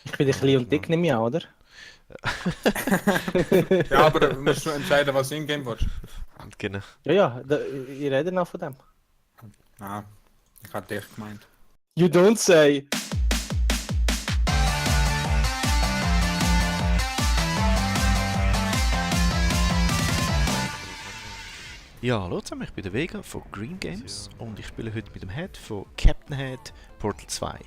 Ich bin ein bisschen und dick, nehme ich an, oder? Ja, aber du musst schon entscheiden, was du in-game willst. Genau. Ja, ja, ich rede noch von dem. Ah, ich hatte dich gemeint. You don't say. Ja, hallo zusammen, ich bin der Vega von Green Games und ich spiele heute mit dem Head von Captain Head Portal 2.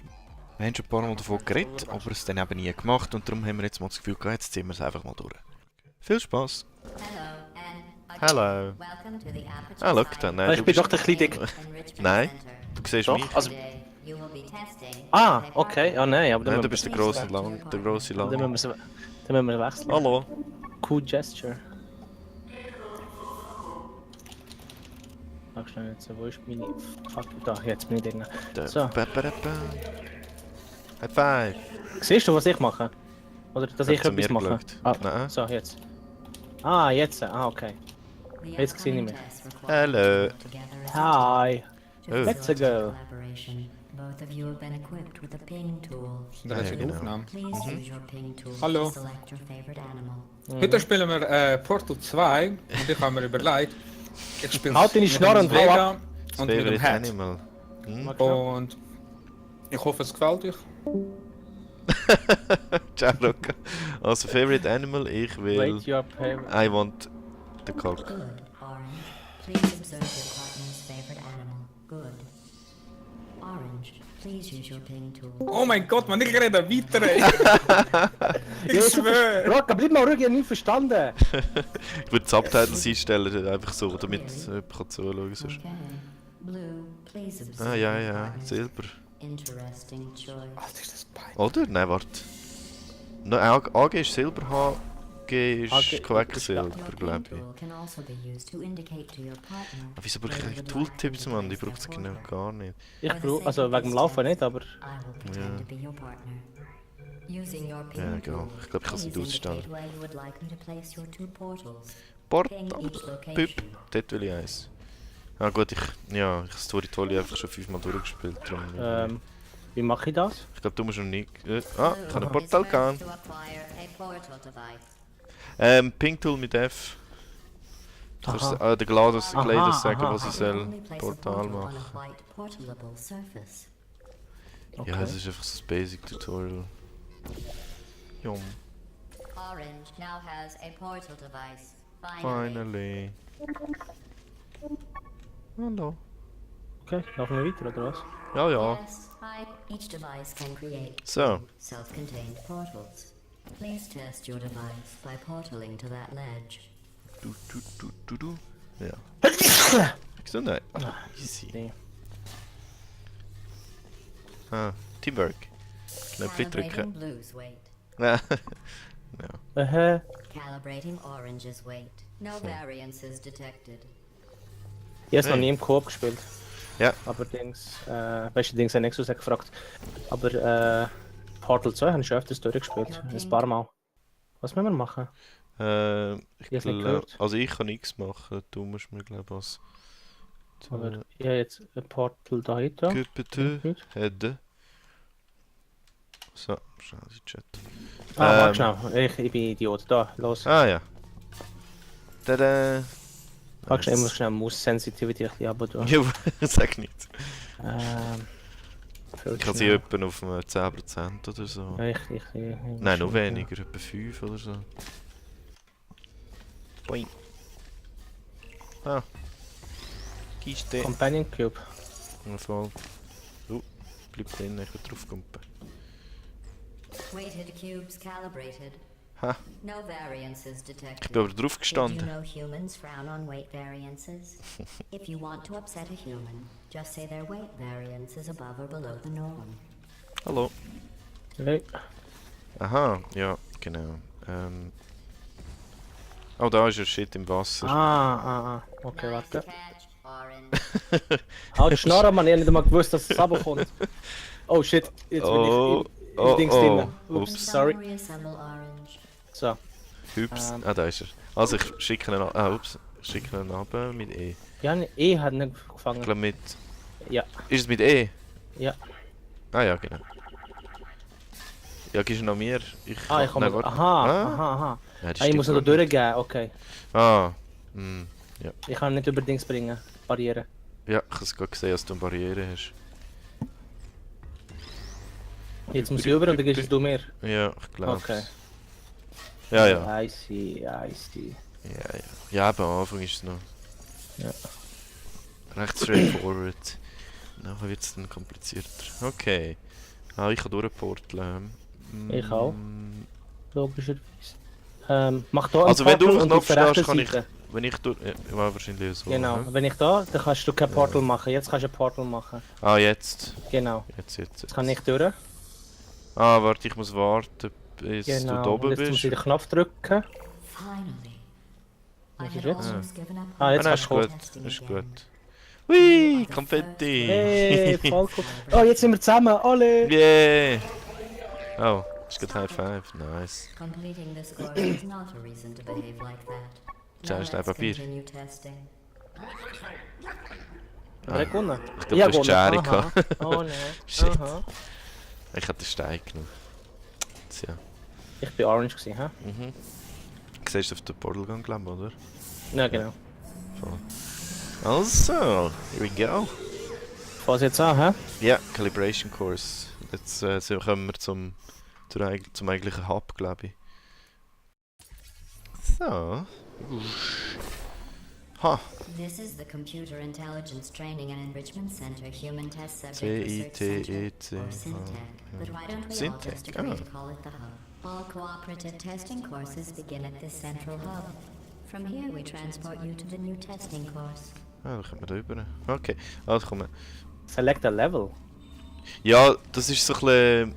Wir haben schon ein paar Mal davon geredet, aber es dann eben nie gemacht und darum haben wir jetzt mal das Gefühl gehabt, jetzt ziehen wir es einfach mal durch. Viel Spaß! Hallo! Ah, look, dann, Ich bin doch ein bisschen dick. Nein, du siehst Doch, mich. also... Ah, okay. Ja, nein, aber Nein, du dann bist der grosse Lang, der grosse Dann Lang. müssen wir wechseln. Hallo! Cool Gesture. Sag schnell jetzt, wo ist meine... Fuck, da, jetzt bin ich drin. So. High five! Siehst du, was ich mache? Oder dass ich Hast du etwas mir mache? geschaut? Ah, Nein. so, jetzt. Ah, jetzt. Ah, okay. Jetzt sehe ich nicht mehr. Hallo! Hi. Oh. Let's go. Both of you have been equipped with a ping tool. Sind wir Ja, jetzt in genau. Aufnahme? Please use your ping tool Hallo. to select your favorite animal. Heute spielen wir Portal 2 und ich habe mir überlegt, ich spiele Halt deine mit Schnorre dem und hau Vega ab. und mit dem Favorite Head. Animal. Hm? Und ich hoffe, es gefällt euch. Ciao, Rocco. Also, Favorite Animal, ich will... Wait your favorite. I want the cock. Good. Orange, please observe your partner's favorite animal. Good. Orange, please use your ping tool. Oh mein Gott, man, ich rede weiter, ey. Ich schwöre. Rocca, bleib mal ruhig, ich habe nicht verstanden. Ich würde Subtitles einstellen, einfach so, damit jemand kann zuschauen kann. Okay. Blue, please observe Ah, ja, your ja, partner's Silber. interesting choice. Alter, ist das peinlich. Oder? Nein, warte. No, AG ist Silber, HG AG ist Quecksilber, Your ping glaube ich. tool can also be used to indicate to your partner Aber wieso brauche where you ich would Tooltips, like them to Mann? Die place braucht es their genau portal. gar nicht. Ich brauche, also wegen dem Laufen nicht, aber... I will pretend to be your partner. Using your ping Ja, tool, egal. Ich glaube, ich kann es nicht please ausstellen. indicate where you would like me to place your two portals. Ping Portal! each location. Püpp! Dort will ich eins. Ah gut, ich habe das Story einfach schon 5-mal durchgespielt. Darum, Wie mache ich das? ich glaube, du musst noch nicht... ich kann ein Is Portal first gehen. to acquire a portal device. Ping Tool mit F. Du kannst Aha. der GLaDOS Aha, sagen, aha. was ich You soll. only place a Portal portal on machen. a white portalable surface. Okay. Ja, es ist einfach so ein Basic Tutorial. Jum. Orange now has a portal device. Finally. Hallo. Okay, laufen wir weiter, oder was? Ja, ja. Yes, each device can create So. self-contained portals. Please test your device by portaling to that ledge. Du. Ja. Gesundheit. Easy. Nee. Ah, Teamwork. Knöpfchen Calibrating drücken. blue's weight. Ja. Calibrating orange's weight. No variances detected. Ich habe noch Hey. nie im Coop gespielt. Ja. Aber beste Dings hat Nexus hat gefragt. Aber Portal 2 habe ich schon öfters durchgespielt. Ein paar Mal. Was müssen wir machen? Ich Ich hab's nicht glaub, gehört. also ich kann nichts machen. Du musst mir glaube ich was. Aber ich habe jetzt ein Portal da hinten. Bitte. Hätte. So, schnell die Chat. Warte schnell. Ich bin Idiot. Da, los. Ah ja. Tada. Warte schnell, ich muss schnell Maus-Sensitivity ein bisschen runter tun. Jo, sag nicht. Viel Ich habe sie schnell. etwa auf 10% oder so. Ja, ich Nein, noch weniger, etwa 5 oder so. Boing. Ah. Kiste. Companion Cube. Ja, voll. Bleib drin, ich will drauf kumpen. Weighted cubes calibrated. Ha. No variances detected. Ich bin aber drauf Did you gestanden. know humans frown on weight variances? If you want to upset a human, just say their weight variance is above or below the norm. Hallo. Hey. Aha, ja, genau. Oh, da ist ein Shit im Wasser. Okay, Nice warte. catch, Orange. Halt die Schnarre, Mann, ich hab nicht einmal gewusst, dass es runterkommt. Oh shit, jetzt bin ich im Dings drin. Ups, Can sorry. someone reassemble Orange? So, Ups. Da ist er. Also ich schicke ihn ups. Ich schicke ihn runter mit E. ja, E hat nicht Ich gefangen. glaube mit... Ja. Ist es mit E? Ja. Ah ja, genau. Ja, gehst du noch mir? Ich Ich nein, komme. warte. Aha, Ah? aha. Ja, das Ich muss stimmt noch gar nicht. durchgehen, okay. Ah, Ich kann nicht über Dings bringen. Barriere. ja, ich habe es gerade gesehen, dass du eine Barriere hast. Jetzt muss ich über und dann gehst du mir. Ja, ich glaube. Okay. Ja, ja. I see, I see. Ja, ja. Ja, aber am Anfang ist es noch Ja. recht straightforward. Nachher wird es dann komplizierter. Okay. Ah, ich kann durchporteln. Ich auch. Logischerweise. Mach da einen Also wenn du Portal auf den und Knopf auf der rechten stehst, kann ich... Seite. Wenn ich durch... Ja, wahrscheinlich so. Genau, hä? wenn ich da, dann kannst du kein Portal machen. Jetzt kannst du ein Portal machen. Ah, jetzt. Genau. Jetzt. Jetzt kann ich durch. Ah, warte, ich muss warten, bis Genau. du da oben Und jetzt muss bist. ich den Knopf drücken. Finally. Was I ist had jetzt? almost given up Ah, jetzt Ah, nein, kannst ist du gut. testing Ist again. gut. Hui, Konfetti! Hey, voll cool. Oh, jetzt sind wir zusammen, alle! Yeah! Oh, ist gut High Five, nice. Completing this course is not a reason to behave like that. Tja, Now ist ein let's Papier. continue testing. Wer hat gewonnen? Ich glaube, du hast Jerry gehabt. Aha. Oh nein. Shit. Aha. Ich hatte den Stein genommen. Tja. Ich bin orange gewesen, hä? Mhm. Siehst du auf den Portalgang, glaube ich, oder? Ja, genau. Voll. Also, here we go. Fass jetzt an, hä? Ja, Calibration Course. Jetzt so kommen wir zum eigentlichen Hub, glaube ich. So. Ha. This is the Computer Intelligence Training and Enrichment Center Human Test Subject Research Center, C-I-T-E-C. or SynTech. But why don't we all SynTech, just agree oh. to call it the Hub? All cooperative testing courses begin at this central hub. From here we transport you to the new testing course. Ah, dann kommen wir da rüber. Okay, also kommen. Select a level. Ja, das ist so ein bisschen,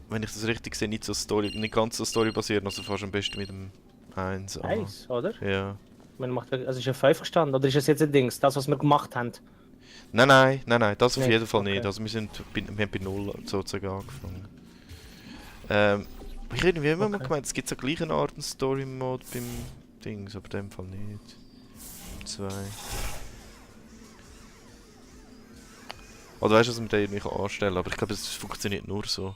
wenn ich das richtig sehe, nicht so Story, nicht ganz so storybasiert, also fast am besten mit dem 1. Nice, oder? Ja. Man macht, also ist ein 5 gestanden, oder ist das jetzt ein Dings, das was wir gemacht haben? Nein, das auf Nicht? jeden Fall nicht. Okay. Also wir haben bei 0 sozusagen angefangen. Ich hätte immer mal Okay. gemeint, es gibt so gleich eine Art Story-Mode beim Dings, aber in dem Fall nicht. 2. Oder weißt du, dass man den irgendwie anstellen kann, aber ich glaube, es funktioniert nur so.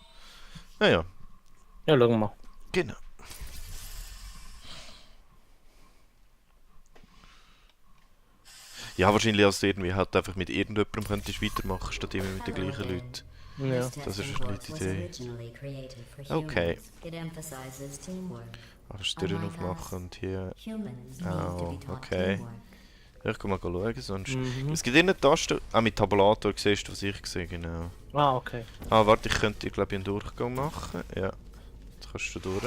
Naja, Ja, schauen wir mal. genau. Ja, wahrscheinlich, als du irgendwie halt einfach mit irgendjemandem könntest weitermachen, statt immer mit den gleichen Leuten. Ja. This das ist testing eine course gute was Idee. originally created for Okay. humans. It emphasizes teamwork. Aber die Türen aufmachen und hier... Humans need Oh, to be taught okay. teamwork. Ja, ich kann mal schauen, sonst... Mhm. Es gibt eine Taste... Ah, mit Tabulator siehst du, was ich sehe, genau. Ah, okay. Ah, warte, ich könnte, glaube ich, einen Durchgang machen. Ja. Jetzt kannst du durch.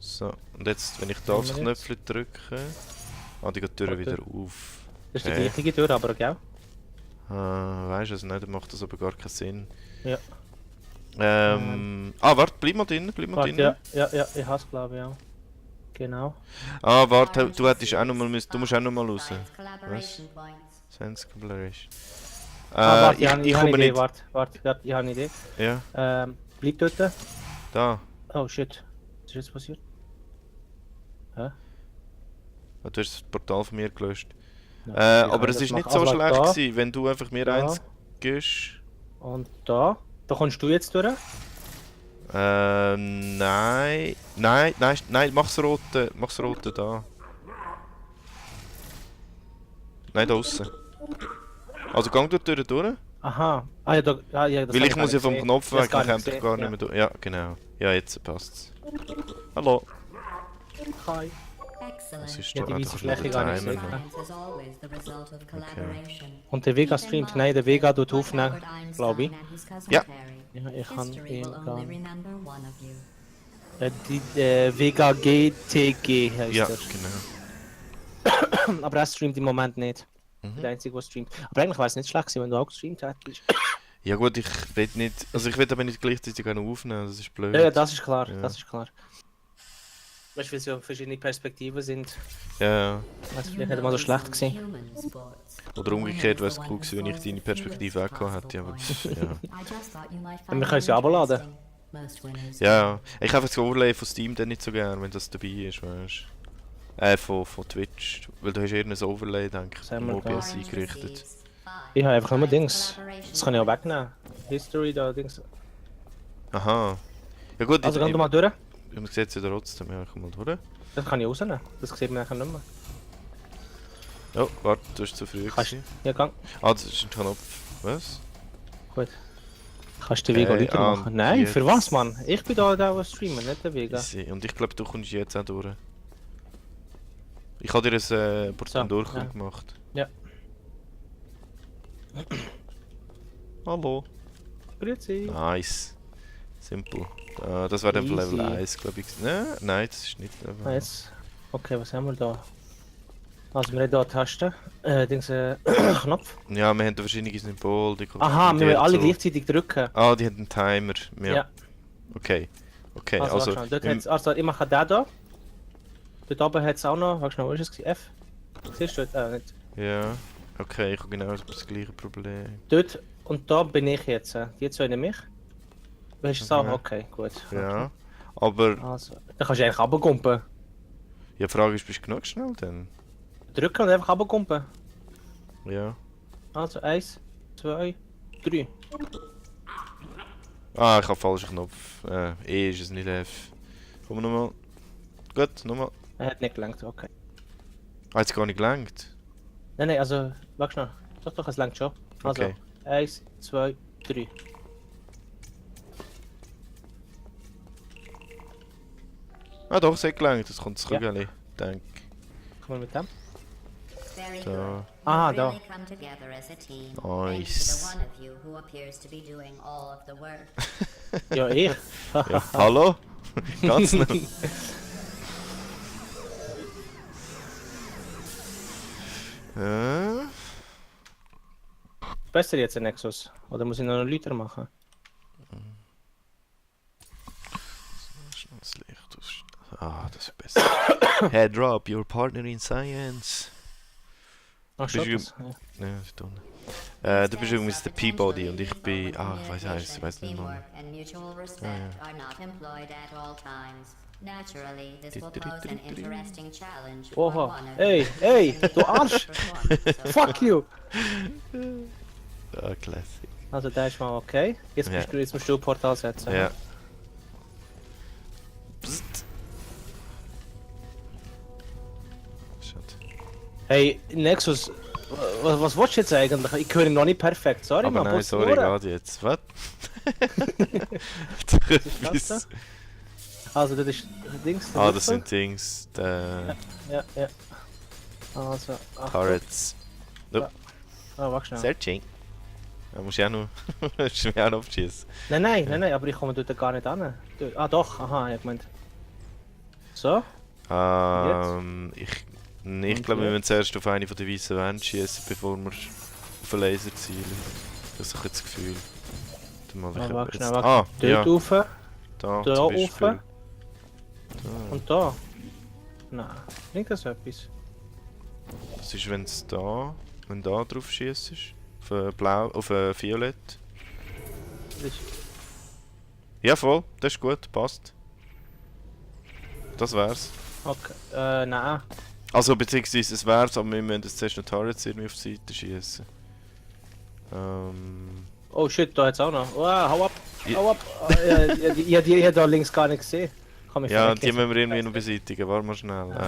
So, und jetzt, wenn ich da aufs Haben wir jetzt? Knöpfchen drücke... Ah, die geht die Tür Warte. wieder auf. Das ist die Okay. gleiche Tür, aber gell? Weißt du, also nicht, dann macht das aber gar keinen Sinn. Ja. Ah, warte, bleib mal drin, Warte, ja, ich hasse glaube ich auch. Genau. Ah, warte, du hättest auch noch mal du musst auch noch mal raus. Science collaboration points. Sense Collaboration. Warte, ich habe komme eine Idee, nicht. warte, ich habe eine Idee. Ja, Bleib dort. da. Oh shit. Was ist jetzt passiert? Hä? Ah, du hast das Portal von mir gelöscht. Ja, wie aber kann es ich ist das nicht machen? so Also, schlecht da, gewesen, wenn du einfach mir da. eins gibst. Und da. Da kommst du jetzt durch. Nein, mach's rote da. Nein, da aussen. Also gang dort durch. Aha. Ah ja, da, ja, das Weil habe ich muss ja gar vom nicht Knopf gesehen. weg, Das dann nicht kommt ich gesehen, gar nicht mehr durch. Ja, genau. Ja, jetzt passt's. Hallo. Hi. Excellent. Das ist Ja, die da weiße einfach Fläche nur gar der nicht Timer. sehen. noch. Science is always the result of collaboration. Und der Vega streamt. Nein, der Vega tut aufnehmen, Like Albert glaube ich. Einstein and his cousin Ja. Terry. Ja, ich kann History ihn will only gar remember one of you. Die Vega GTG heißt Ja, er. genau. Aber er streamt im Moment nicht. Mhm. Der Einzige, der streamt. Aber eigentlich wäre es nicht schlecht gewesen, wenn du auch gestreamt hättest. Ja gut, ich will nicht... Also ich will aber nicht gleichzeitig auch noch aufnehmen, das ist blöd. Ja, das ist klar, Ja. das ist klar. Weißt du, weil es ja verschiedene Perspektiven sind. Ja, Das vielleicht nicht mal so schlecht gewesen. Human sports. oder umgekehrt wäre es cool gewesen, wenn ich deine Perspektive auch gehabt hätte, aber pff, ja. I just thought you might Wir find können es it ja runterladen. interesting. Most winners Ja, ich habe das Overlay von Steam dann nicht so gern, wenn das dabei ist, weißt du. Von Twitch. Weil du hast irgendein Overlay, denke ich, Sagen im wir OBS da. eingerichtet. Ich habe einfach nur Dings. Das kann ich auch wegnehmen. History, da Dings. Aha. Ja gut, Also geh du mal durch. man sieht es ja trotzdem. Ja, komm mal durch. Das kann ich rausnehmen. Das sieht man nachher nicht mehr. Oh, warte, du hast zu früh Kannst gewesen. Ja, gang. Ah, das ist ein Knopf. Was? Gut. Kannst du den Vega Okay, weitermachen? und Nein, für jetzt- was, Mann? Ich bin da der Streamer, nicht der Vega. Easy. Und ich glaube, du kommst jetzt auch durch. Ich habe dir ein Portion So, durch ja. gemacht. Ja. Hallo. Grüezi. Nice. Simpel. Das war dann für Level Easy. 1, glaube ich. Nein, das ist nicht Level Ah, 1. jetzt. Okay, was haben wir da? Also wir haben hier Tasten. Knopf. Ja, wir haben da verschiedene Symbole. Die Aha, wir müssen alle so. gleichzeitig drücken. Ah, die haben einen Timer. Ja. Ja. Okay. Okay, Also, also. warte schnell, dort hat's, also ich mache den da. Dort oben hat es auch noch. Warte schnell, wo ist es? F? Siehst du dort? Nicht. Ja. Okay, ich habe genau das gleiche Problem. Dort und da bin ich jetzt. Die zwei nicht mich. Weißt du es auch? Mhm. Okay, gut. Ja. Aber Also, dann kannst du eigentlich runterkumpen. ja, die Frage ist, bist du genug schnell denn? Drücken und einfach runterkumpen. Ja. Also 1, 2, 3. Ah, ich habe falschen Knopf. E ist es nicht F. Komm nochmal. Gut, nochmal. Er hat nicht gelangt, okay. Ah, jetzt gar nicht gelangt. Nein, also, warte schnell. Doch, es langt schon. Also, Okay. 1, 2, 3. Ah doch, es hat gelangt. Das kommt zurück, Ja. Ali. Danke. Kommen wir mit dem? Very So. good. You Ah, really da. come together as a team. Nice. Thanks to the one of you who appears to be doing all of the work. Ja, ich. Ja, hallo? Ganz noch. Besser jetzt ein Nexus. Oder muss ich noch einen Liter machen? Schnell das Licht aus. Ah, das ist besser. Head drop, your partner in science. Ach, Bist schon. du- Das, ja. Ja, das ist dumm. Du bist übrigens der Peabody und ich bin. Ah, ich weiß nicht mehr. And mutual respect are not employed at all times. Naturally, this will pose an interesting challenge for Oha. one of Ey, you. ey, du Arsch! Performance so Fuck far. you! Ah, classic. Also, der ist mal okay. Jetzt, Ja. jetzt musst du ein Portal setzen. Ja. Psst. Schade. Hey, Nexus, was willst du jetzt eigentlich? Ich höre ihn noch nicht perfekt. Sorry, Aber man. nein, putz die sorry, Ohren. geht jetzt. Was? das da? Also, das ist Dings. der Ah, das Würfel. sind Dings. Der Ja, ja. Also, Achtung. Turrets. Ah, warte schnell. Searching. Da musst du ja noch. musst du mich auch noch abschießen. Nein, aber ich komme dort gar nicht an. Ah, doch, aha, ich meint. So? Ich glaube, wir müssen zuerst auf eine von den weißen Wänden schießen, bevor wir auf einen Laser zielen. Das ist das Gefühl. Dann mal Ah, warte schnell, ah, warte. ja, Dort rauf da, da zum Beispiel. rauf. Da. und da. Nein, bringt das etwas? Das ist, wenn da drauf schießt. Auf blau, auf violett. Das ist- Ja, voll, das ist gut, passt. Das wär's. Okay, nein. Also, beziehungsweise es wär's, aber wir müssen jetzt zuerst noch Turrets irgendwie auf die Seite schießen. Oh shit, da hat's auch noch. Oh, hau ab, Ja. hau ab. Ich hab die da links gar nicht gesehen. Kann mich Ja, verrecken die jetzt. müssen wir irgendwie noch beseitigen, warte mal schnell. Was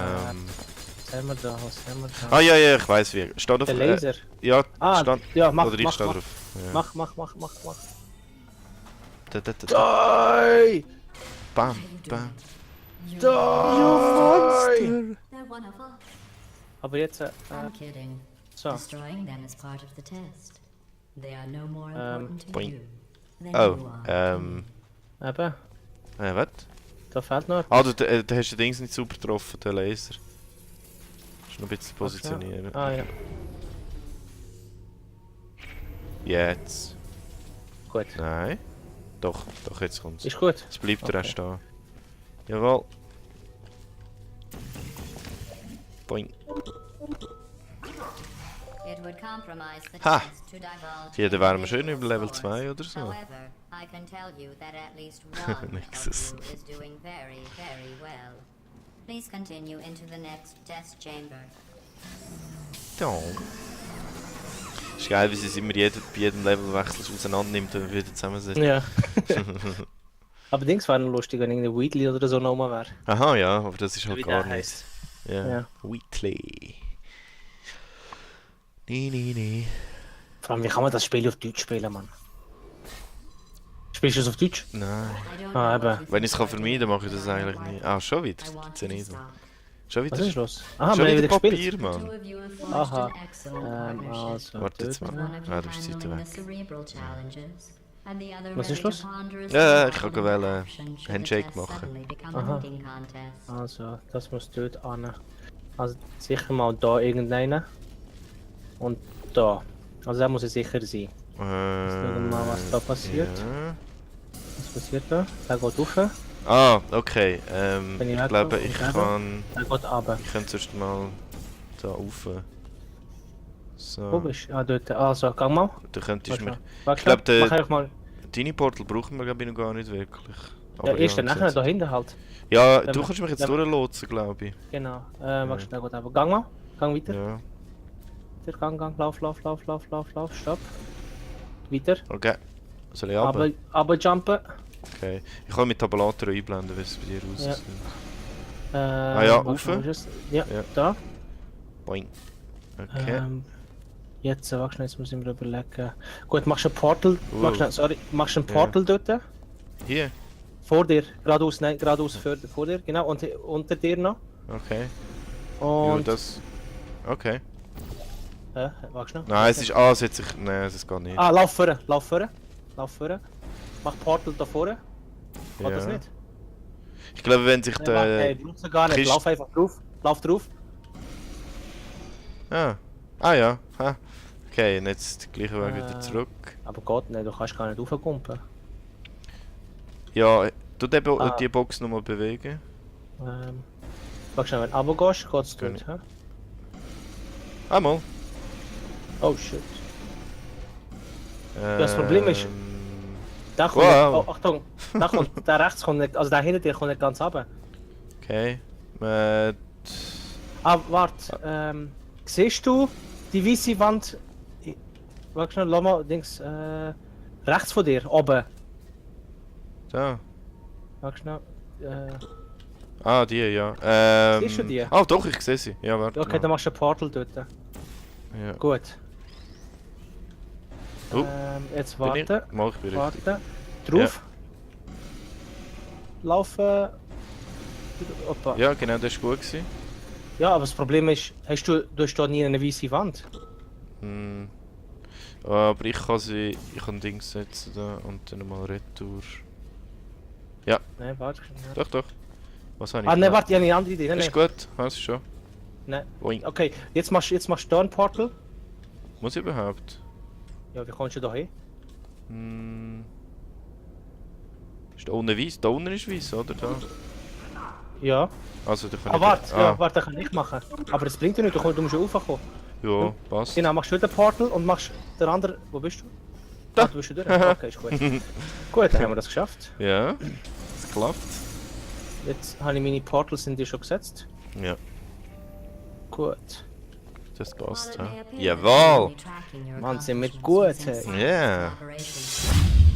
haben wir da, was haben wir da? Ah ja, ich weiß wie. Steht auf Der Laser. ja, Ah, stand. ja, mach, Oder ich mach, stehe mach, drauf. Ja. mach. Da. Die! Bam, bam. Die! They're one of us. Aber jetzt, I'm kidding. so. Destroying them is part of the test. They are no more important to boing. you than Oh, you are to me. Eben, was? da fehlt noch Ah, du hast den Dings nicht super getroffen, den Laser. Ist noch ein bisschen positionieren. Ah ja, Jetzt. gut. Nein. Doch, jetzt kommt's. Ist gut. Jetzt bleibt der Okay. Rest da. Jawohl. Boing. It would compromise the Ha! chance to divulge Ja, dann wären wir schön individual über Level scores. 2 oder so. However, I can tell you that at least one of Nexus. you is doing very, very well. Please continue into the next test chamber. Da. Ist geil, wie sie es immer bei jedem Levelwechsel auseinander nimmt und wieder zusammensetzt. Ja. Aber Dings wäre noch lustig, wenn irgendwie Wheatley oder so nochmal wäre. Aha, ja, aber das ist halt Wie gar der nicht. heisst. Ja. Ja. Wheatley. Nee. Vor allem, wie kann man das Spiel auf Deutsch spielen, Mann? Spielst du es auf Deutsch? Nein. I don't Ah, know what eben. you Wenn ich es think vermeiden kann, about mache ich das the eigentlich right. nicht. Ah, schon wieder. I want Das you nicht to so. stop. Schon Was wieder. ist los? Aha, Schon wir haben wieder wieder gespielt. Papier, The two Mann. of you have forged Aha. an excellent partnership. Also, Warte jetzt dort. mal. One of you Ah, du bist handling weiter the weg. cerebral challenges, and the other Was ist ready to los? ponder as Ja, to ich what kann in gerade action should the Handshake test machen. suddenly become Aha. a knitting contest. Also, das muss dort an. Also, sicher mal da irgendeinen. Und da. Also, da muss es sicher sein. schauen wir mal, was da passiert. Ja. Was passiert da? Der geht rauf, der Ah, okay. Bin ich Ich weg glaube, und ich eben? kann... geht runter. Ich könnte zuerst mal da rauf. Wo So. bist du? Ah, dort. Also, gang mal. Du könntest mich... Warte, Ich glaub, der- mach einfach mal. Deine Portal brauchen wir, glaube ich, noch gar nicht wirklich. Ja, erst dann nachher ansonsten- da hinten halt. Ja, Wenn du wir- kannst mich jetzt wenn wir- durchlotsen, glaube ich. Genau. Warte, der geht einfach. Gang mal. Gang weiter. Ja, Weiter, gang. Lauf. Stopp. Weiter. okay. Soll ich runter? Aber jumpen. Okay. Ich kann mit Tabulator einblenden, wie es bei dir aussieht. Ja. ja, warte, rauf. wo ist es? Ja, Ja. da. Boing. Okay. Jetzt, warte schnell, jetzt muss ich mir überlegen. Gut, machst du ein Portal. Machst du ein Ja. Portal dort? Hier? Vor dir. Geradeaus vor dir, genau. Und unter dir noch. Okay. Ja, Und. das... Okay. Warte schnell. Nein, es ist... Ah, es hat sich... Nein, es geht nicht. Ah, lauf vorne. Mach Portal da vorne. Geht das Ja. nicht? Ich glaube, wenn sich Hey, der... brauchst du gar nicht. Kist- Lauf einfach drauf. Lauf drauf. Ah ja. Ha. Okay, und jetzt den gleichen Weg wieder Äh. zurück. Aber geht nicht, du kannst gar nicht raufkumpen. Ja, tut eben Ah. die Box nochmal bewegen. Warte schnell, wenn du runtergehst, geht's Kann dort. hä? Einmal. Oh shit. das Problem ist- Ähm, Der kommt Wow. nicht, oh, Achtung, der rechts kommt nicht, also der hinter dir kommt nicht ganz runter. Okay. Ah, warte, siehst du die weiße Wand? Warte schnell, lass mal, Dings, rechts von dir, oben. Da. Warte schnell, Ah, die, ja. Siehst du die? Ah, doch, ich sehe sie. Ja, warte. okay, mal. dann machst du ein Portal dort. Ja. Gut. Oh. Jetzt Bin warte, ich? Mal, ich bin richtig. warte. Drauf. Laufen. Opa. Ja, genau, das war gut gewesen. Ja, aber das Problem ist, du hast da nie eine weiße Wand. Hm. Aber ich kann sie... Ich kann Dings setzen da und dann mal Retour. Nein, warte. Doch. Was habe ich Ah, nein, gemacht? warte, ich habe eine andere Idee. Nein, Ist nein. gut, hast du schon. Nein. Boing. Okay, jetzt machst du da ein Portal. Muss ich überhaupt? Ja, wie kommst du da hin? Hm. Ist da unten weiß? Da unten ist weiß, oder? Da. Ja. Also, da kann Ah, ich... warte, ja, warte, das kann ich machen. Aber das bringt ja nicht, du musst ja raufkommen. Ja, passt. Genau, machst du den Portal und machst den anderen. Wo bist du? Da. Ah, du bist schon durch. Okay, ist gut. Gut, dann haben wir das geschafft. Ja, es klappt. Jetzt habe ich meine Portals in dir schon gesetzt. Ja, Gut. das passt. While Ja. it may appear that Jawohl! you're tracking your Mann, sind wir accomplishments gut, using hey. Ja. collaboration,